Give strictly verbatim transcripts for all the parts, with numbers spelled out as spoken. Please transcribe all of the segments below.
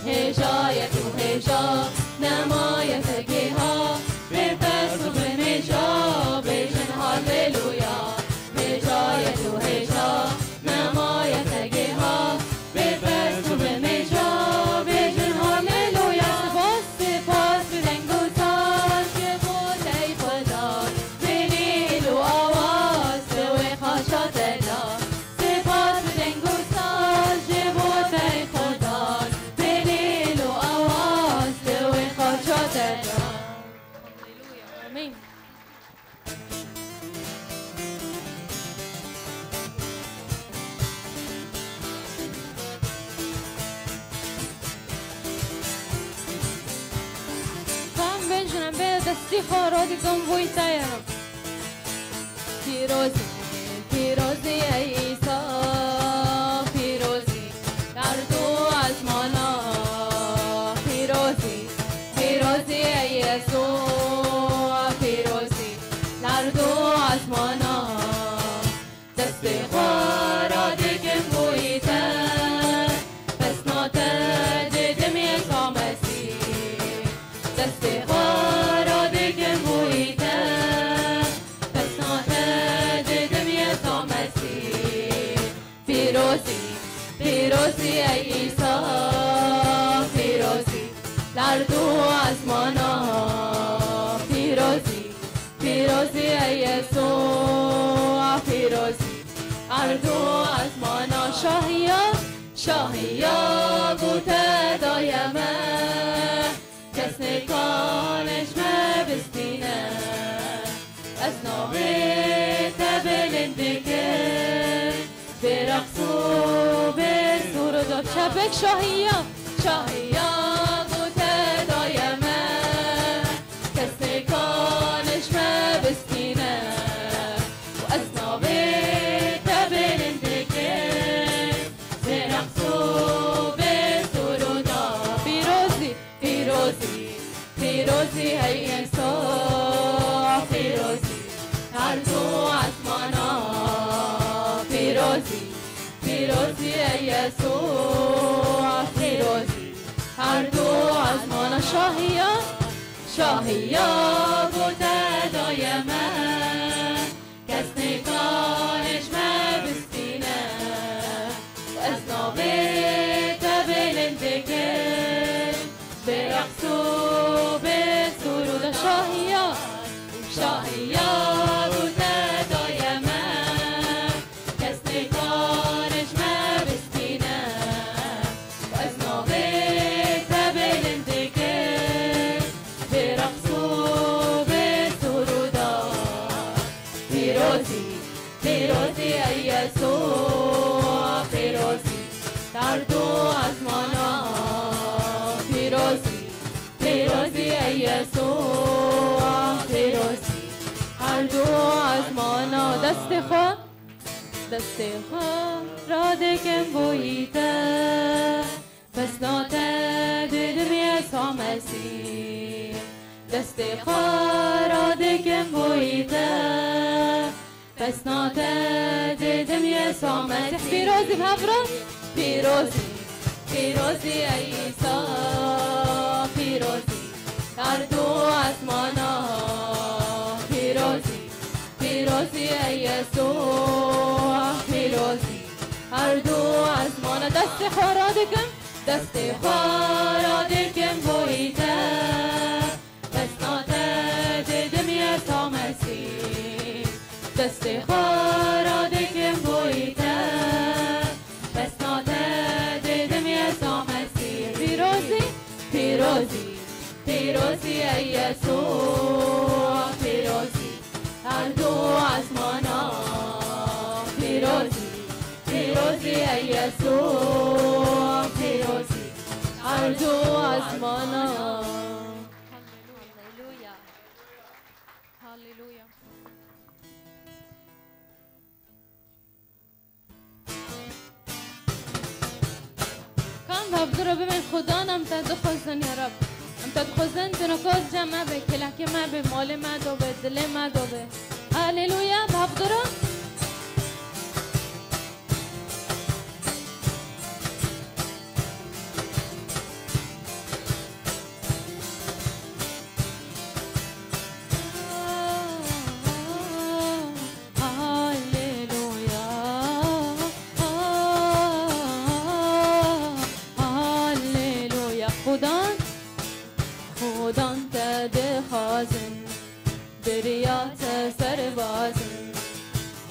Hêja yek û hêja, nemaye te gêha, bê pers û bê mêja, bêjin Halleluya. Hêja yek û hêja, nemaye te gêha, bê pers û bê mêja, bêjin Halleluya. Spas, spas bi deng û saz, ji bo te Xweda, bê lîl û awaz, bi wê xaça te da. Spas bi deng û saz, ji bo te Xweda, bê lîl û awaz, bi wê xaça te da. Amîn. Tam ben jinem be destî xwe radikim boy te yerim. Pîrozî, pîrozî ey Îsa, pîrozî, erd û ezmana. Pîrozî, pîrozî ey Yesu, pîrozî, erd û ezmana. Destê xwe radikim boyî te, pesna te didim Yesa Mesîh. Destê xwe radikim boyî te, pesna te didim Yesa Mesîh. Pîrozî, pîrozî ey Îsa, pîrozî, erd û ezmana. Pîrozî, pîrozî ey Yesu, pîrozî, erd û ezmana. Şahiya, şahiya bo te daye me, kes nêkane ji me bistîne. Ez navê te bilind dikim, bê reqs û bê sûr û dad. Şebek şahiya, şahiya bo te daye me, kes nêkane ji me bistîne. Û ez navê te bilind dikim, bê reqs û bê sûr û dad. Pîrozî, pîrozî, pîrozî ey Îsa, pîrozî, erd û ezmana. Pîrozî, pîrozî ey Yesu, pîrozî, erd û ezmana. Şahiya, şahiya bo te daye me, kes nêkane ji me bistîne. Ez navê te bilind dikim, bê reqs û bê sûr û dad. Şahiya, şahiya bo te daye me, kes nêkane ji me bistîne. Ez navê te bilind dikim, bê reqs û bê sûr û dad. Pîrozî, pîrozî ey Yesu, pîrozî, erd û ezmana. Pîrozî, pîrozî ey Yesu, pîrozî, erd û ezmana. Destê xwe, destê xwe radikim boyî te, pesna te didim Yesa Mesîh. Destê xwe radikim boyî te, pesna te didim Yesa Mesîh. Pîrozî bi hev re. Pîrozî, pîrozî ey Îsa, pîrozî, erd û ezmana. Pîrozî, pîrozî ey Yesu, pîrozî, erd û ezmana. Destê xwe radikim, destê xwe radikim boyî te, pesna te didim Yesa Mesîh. Destê xwe radikim boyî te, pesna te didim Yesa Mesîh. Pîrozî, pîrozî, pîrozî ey Yesu, pîrozî, erd û ezmana. Pîrozî, pîrozî ey Yesu, pîrozî, erd û ezmana. Halleluya. Halleluya. Kan bi hevdu re bibên Xudan, em te dixwazin ya Reb. Em te dixwazin tu niqas cem me be, kêlekê me be, malê me do be, dilê me do be. Haleluya, bi hevdu re. Xudan, Xudan te dixwazin, biriya te serbazin.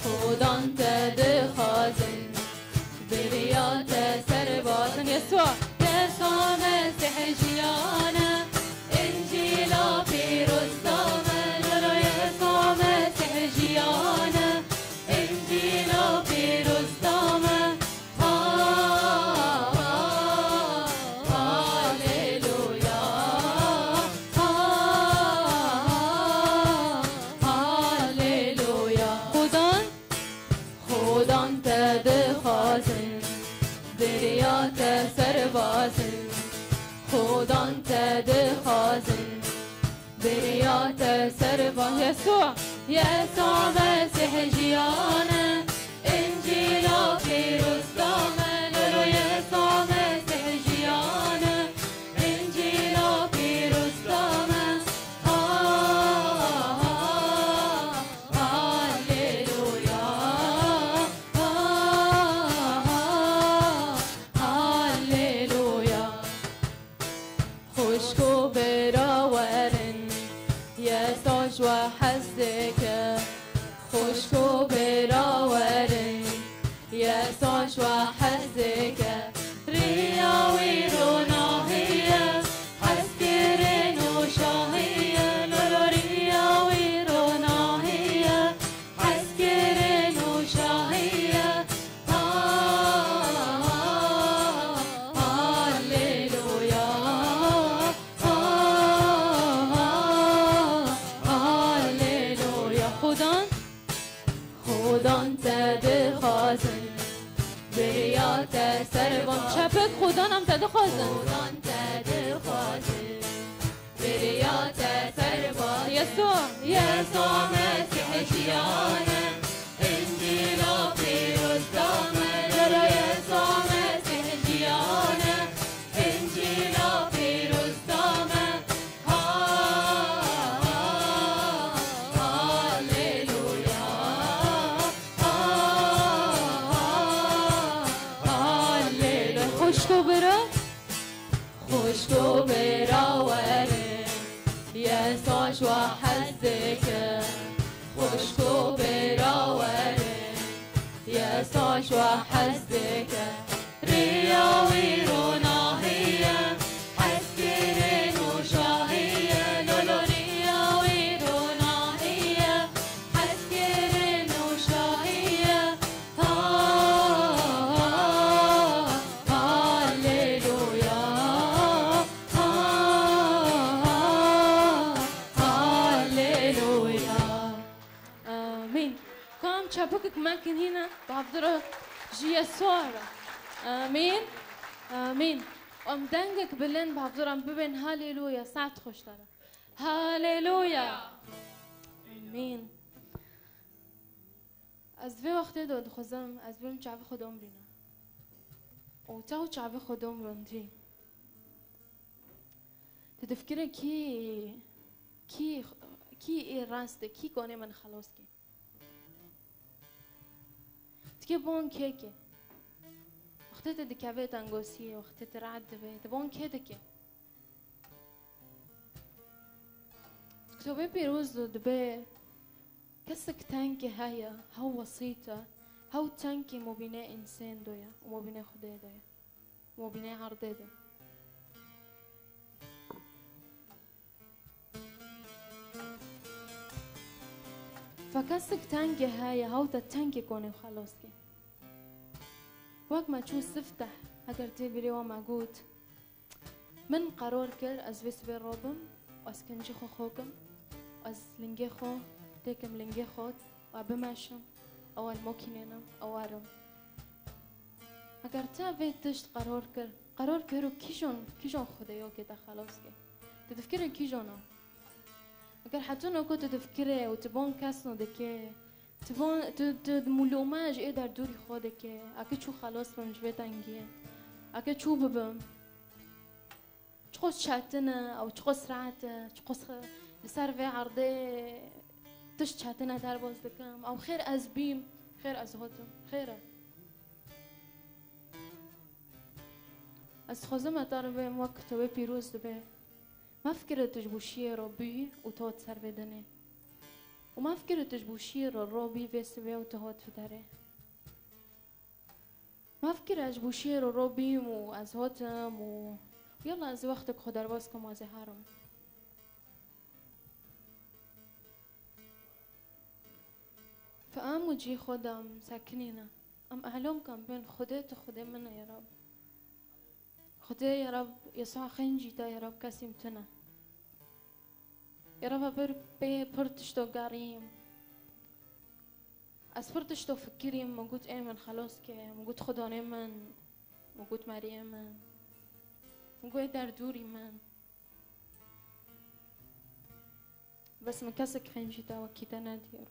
Xudan te dixwazin, biriya te serbazin. Yesûa. Yesûa Mesîh jiyan e, Încîla pîroz da me. Lolo Yesûa Mesîh jiyan e, Încîla pîroz da me. Ha, ha, haleluya. Ha, ha, haleluya. Xudan, Xudan te dixwazin, biriya te serbazin. Xudan te dixwazin, biriya te serba. Yesûa, Yesûa Mesîh jiyan e, Încîla pîroz da me. Lolo Yesûa Mesîh jiyan e, Încîla pîroz da me. Ha, ha, haleluya. Ha, ha, haleluya. Xwişk û bira werin, Yesûa ji we hez dike. Xwişk û bira werin, Yesûa ji we hez dike. Riya wî ronahî ye, hezkirin û şahî ye. Lolo riya wî ronahî ye, hezkirin û şahî ye. Ha, ha, haleluya. Ha, ha, haleluya. Xudan, Xudan te dixwazin, biriya te serban. Çepik, Xudan em te dixwazin. Xudan te dixwazin. Biriya te serba. Yesûa. Yesûa Mesîh jiyan e, Încîla pîroz da me. Lolo Yesûa Mesîh jiyan e, Încîla pîroz da me. Ha, ha, haleluya. Ha, ha, haleluya. Xwişk û bira. Xwişk û bira werin, Yesûa ji we hez dike. Xwişk û bira werin, Yesûa ji we hez dike. Riya wî ronahî ye, hezkirin û şahî ye. Lolo riya wî ronahî ye, hezkirin û şahî ye. Ha, ha, haleluya. Ha, ha, haleluya. Amîn. Kam çapikek me kinîne, bi hevdira ji Yesûa re. Amîn. Amîn. Em dengek bilind bi hevdira em bibên haleluya, saet xweş dere. Haleluya. Amîn. Ez vê wextê de dixwazim, ez bim çavê xwe domrînim. Û te û çavê xwe domrandî. Tu difikire kî, kî, kî ê rast e, kî konê min xelos ke? Tikê bon kê ke? Wextê tu dikevê tengosiyê, wextê tu rahat dibê, tu bon kê dike? Kitobê Pîroz de dibe kesek tengê heye, hew wesît e, hew tengê mobînê însên de ye û mobînê Xwedê de ye, mobînê erdê de. Fe kesek tengê heye, hew te tengê konê xelos ke. Wek me çû sifteh, eger tê birê we me got, Min qeror kir, ez vê sibê robim, ez kincî xwe xwe kim, ez lingê xwe têkim lingê xwe, we bimeşim, ew el mokînênim, ew erim. Eger te vê tişt qeror kir, qeror kir û kîjon, kîjon Xwedê yo ke te xelos ke? Tu difikirî kîjon o? Eger hetûno ku tu difikirê û tu bon kesno dike, Tu van, tu, tu mûlome ji ê derdorî xwe dike, eke çû xelos bim ji vê tengiyê, eke çû bibim. Çiqos çetin e, ew çiqos rehet e, çiqos xe-, li ser vê erdê tişt çetin e derbas dikim. Ew xêr ez bîm, xêr ez hatim, xêr e. Ez dixwazim ez te re bêm wek kitêbê pîroz dibe. Mefikire tu ji bo çiyê re bûyî û tu hat ser vê dinê. Û mefikire tu ji bo çiyê re rabî vê sibê û tu hat vê derê. Mefikire ez ji bo çiyê re rabîm û ez hatim û, û yala ez wextek xwe derbas kim ez ê herim. Fe em û cî xwe de em sekinîne. Em elam kem bên Xwedê tu Xwedê min e ya Rab. Xwedê ya Rab, Yesa xencî te ya Rab kesîm tune. Ya Rab, ez pir pê pir tişto gerîm. Ez pir tişto fikirîm, min got ê min xelas ke, min got Xudanê min, min got Meriyê min, min got ê derdûrî min. Bes min kesek xencî te wekî te nediyar.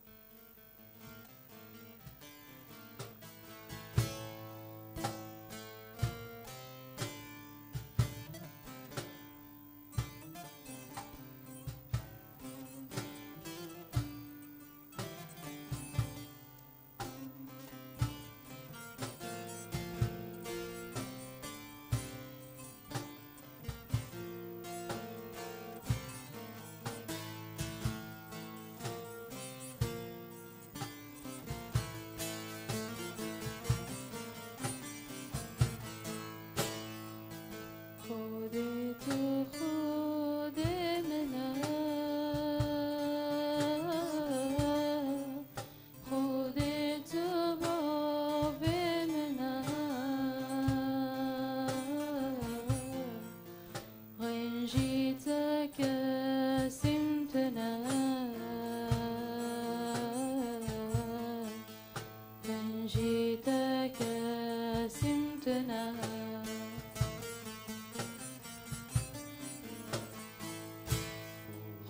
Xwedê tu Xwedê min e, Xwedê tu bavê min e, xencî te kesîm tune. Min jî te kesîm tune.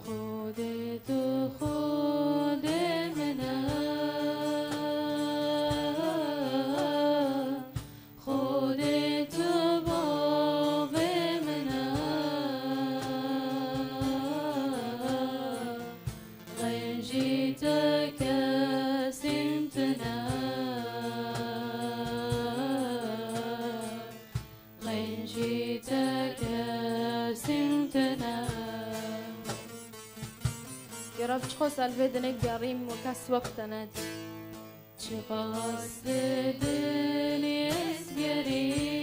Xwedê tu Xwedê min e. Xwedê tu bavê min e, xencî te kesîm tune, xencî te kesîm tune. Ya Rab, çiqas ez li vê dinê gerîm û kes wek te nedî. Çiqas li dilê ez gerîm.